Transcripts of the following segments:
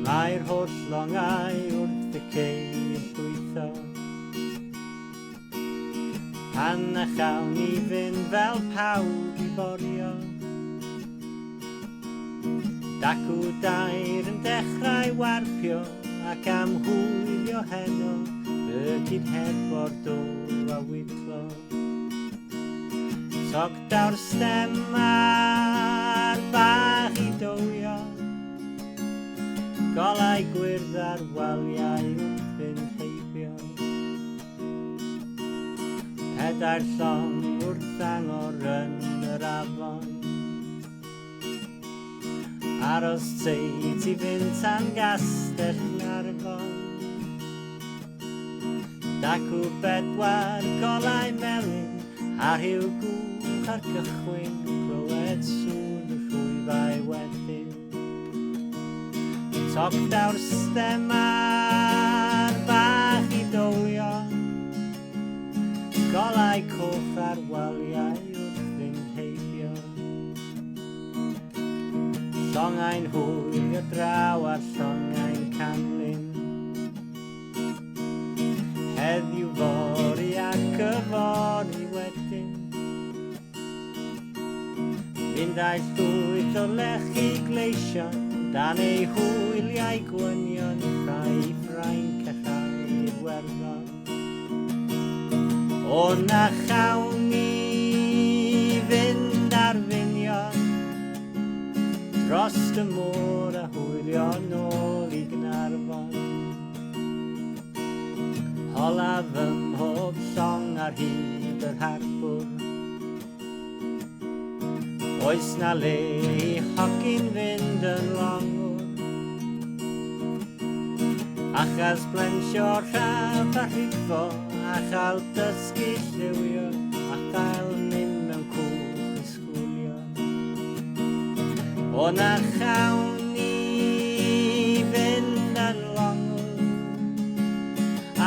Mae'r holl longau wrth y cei yn llwytho. Pan na chawn ni fynd fel pawb i forio. Dacw dair yn dechrau warpio ac am hwylio heno y cyd heb Bordeaux a Wicklow. Toc daw'r stem a'r bach i dowio, golau gwyrdd ar waliau wrth fynd heibio. Pedair llong wrth angor yn yr afon. Aros teit i fynd tan gastell Nghaernarfon. Dacw bedwar golau melyn a rhyw gwch ar gychwyn clywed sŵn y rhwyfau wedyn. Toc daw'r stem ar bach i dowlio, golau coch ar waliau wrth fynd heibio. Llongau'n hwylio draw a'r llongau'n canlyn. Heddiw fory ac yfory wedyn. Mynd â'i llwyth o lechi gleision dan ei hwyliau gwynion rhai i Ffrainc a rhai i'r Werddon. O na chawn ni fynd ar finion dros y môr a hwylio nôl i Gnarfon. Holaf ym mhob llong ar hyd yr harbwr. Oes na le i hogyn fynd yn longwr? A chas blensio rhaff a rhifo, a chael dysgu lliwio, a chael mynd mewn cwch i sgwlio. O na chawn ni fynd yn longwr,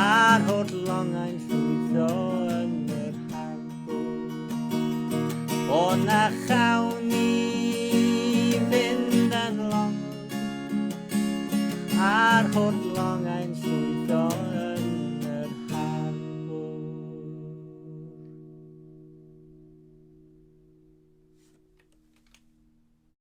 a'r holl longau'n llwytho yn yr harbwr. O na chawn ni fynd yn long a'r holl longau'n llwytho.